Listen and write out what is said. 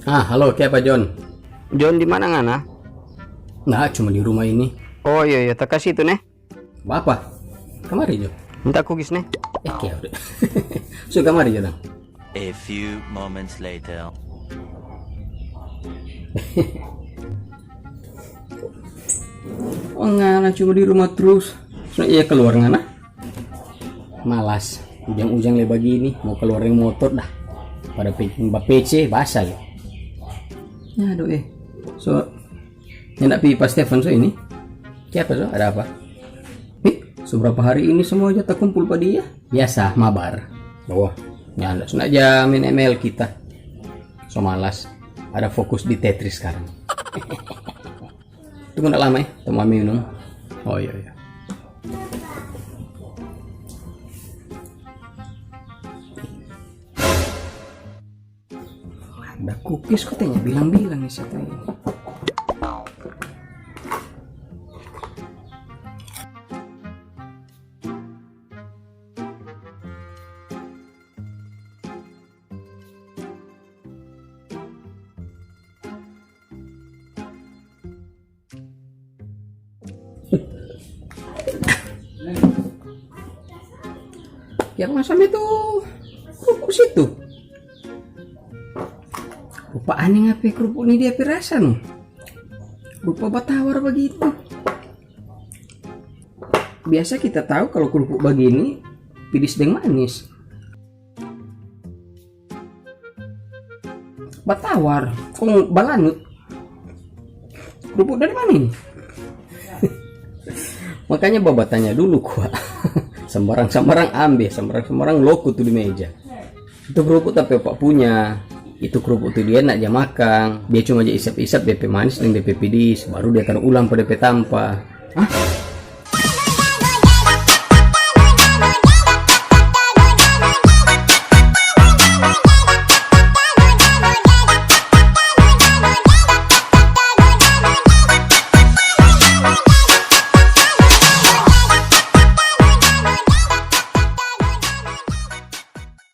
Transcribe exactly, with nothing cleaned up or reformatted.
Ah, halo, kiapa, John? John, di mana ngana? Nah, cuma di rumah ini. Oh, iya, iya, takasi itu, ne. Bapa, kamari jo. Minta kukis, ne. Eh, kaya udah. So, kamari jo, dang. A few moments later. Oh, ngana cuma di rumah terus. So, iya, keluar ngana. Malas. Ujang-ujang le bagini, mo kaluar deng motor dah. Pada pe-, ba P C, basah le. Aduh, eh. So, nyanda pi pa Stefan so ini? Kiapa so? Ada apa? Ih, so berapa hari ini semua aja takumpul pa dia? Biasa, mabar. Wah, nyanda. So, nda ja main M L kita. So malas. Ada fokus di Tetris sekarang. Tunggu nda lama ya, tunggu minum. Oh, iya, iya. Ada kukis katanya, bilang-bilang di situ ini. Yang masa itu kerupuk situ. Rupa aneh apa kerupuk ni dia pe rasa no. Rupa batawar bagitu. Biasa kita tahu kalau kerupuk begini pedis deng manis. Batawar, kong balanut. Kerupuk dari mana ini? Makanya baba tanya dulu kwa. Sembarang-sembarang ambe, sembarang-sembarang loku tu di meja. Itu kerupuk tapi apa punya. Itu kerupuk tu dia nak ja makang. Dia cuma ja isap-isap dia pe manis deng dia pe pedis. Baru dia taru ulang pa dia pe tampa. Hah?